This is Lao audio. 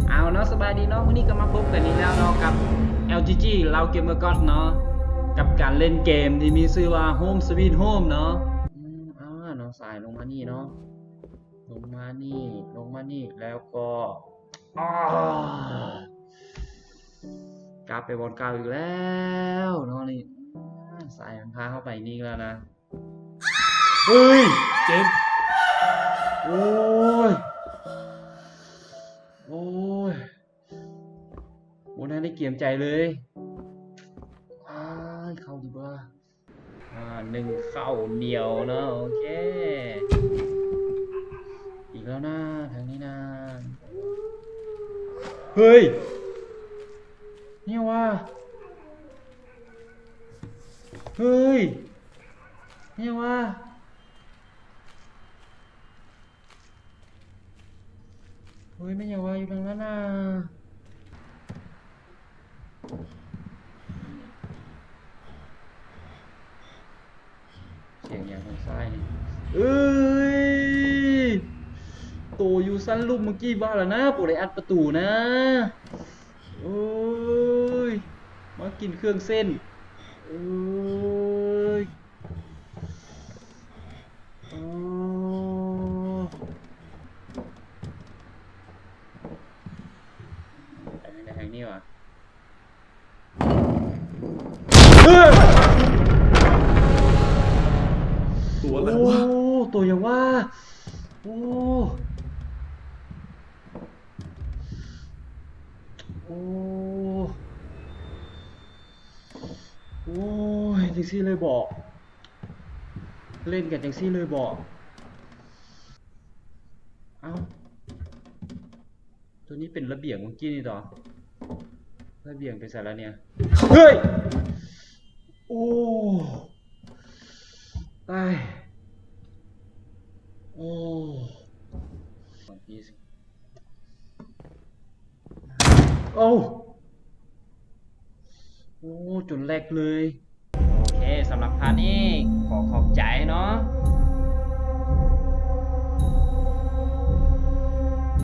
ເອົາເນາະ ສະບາຍດີເນາະ ມື້ນີ້ກໍມາພົບກັນອີກແລ້ວເນາະ ກັບ ແອລຈີຈີ ລາວເກມເມີກັອດເນາະ ກັບການເລ່ນເກມທີ່ມີຊື່ວ່າ Home Sweet Home ເນາະ. ອືມ ອ່າ ເນາະ ສາຍລົງມານີ້ເນາະ ລົງມານີ້ ລົງມານີ້ ແລ້ວກໍ ອາ ກັບໄປບ່ອນເກົ່າອີກແລ້ວເນາະ ນີ້ ສາຍມັນພາເຮົາໄປນີ້ອີກແລ້ວນະ. ເຮີ້ຍ ເຈັບ ໂອ້ຍ ໂອ້ຍ ບໍ່ທັນໄດ້ກຽມໃຈເລີຍ. ອ້າຍ ເຂົ້າດີບໍ່ລະ? ອ່າ ໜຶ່ງເຂົ້າໜຽວເນາະ ໂອເຄ ອີກແລ້ວນະ ທາງນີ້ນະ. ເຮີ້ຍ ແມ່ນຫຍັງວະ? ເຮີ້ຍ ແມ່ນຫຍັງວະ? ເຮີ້ຍ ແມ່ນຫຍັງວະ ຢູ່ທາງນັ້ນນະ? ສຽງຫຍັງທາງຊ້າຍນີ້? ເອີຍ ໂຕຢູ່ຊັ້ນລຸ່ມເມື່ອກີ້ວ່າແລ້ວນະ ບໍ່ໄດ້ອັດປະຕູນະ. ໂອ້ຍ ມາກິນເຄື່ອງເສັ້ນ ເອີຍ. ໂອ້ ໄປທາງໃດທາງນີ້ຫວາ? ເອີ ຕົວອະໄລວະ? ໂອ້ ຕົວຫຍັງວະ? ໂອ້ ໂອ້ ໂອ້ຍ ຈັ່ງຊີ້ເລີຍບໍ? ເລ່ນກັນຈັ່ງຊີ້ເລີຍບໍ? ເອົ້າ ໂຕນີ້ເປັນລະບຽງເມື່ອກີ້ນີ້ຕົວະ ລະບຽງໄປໃສລະເນ່ຍ? ເຮີ້ຍ ໂອ້ ຕາຍ ໂອ້ ໂອ້ ໂອ້ ຈົນແລັກເລີຍ. ໂອເຄ ສຳລັບພາດນີ້ຂໍຂອບໃຈເນາະ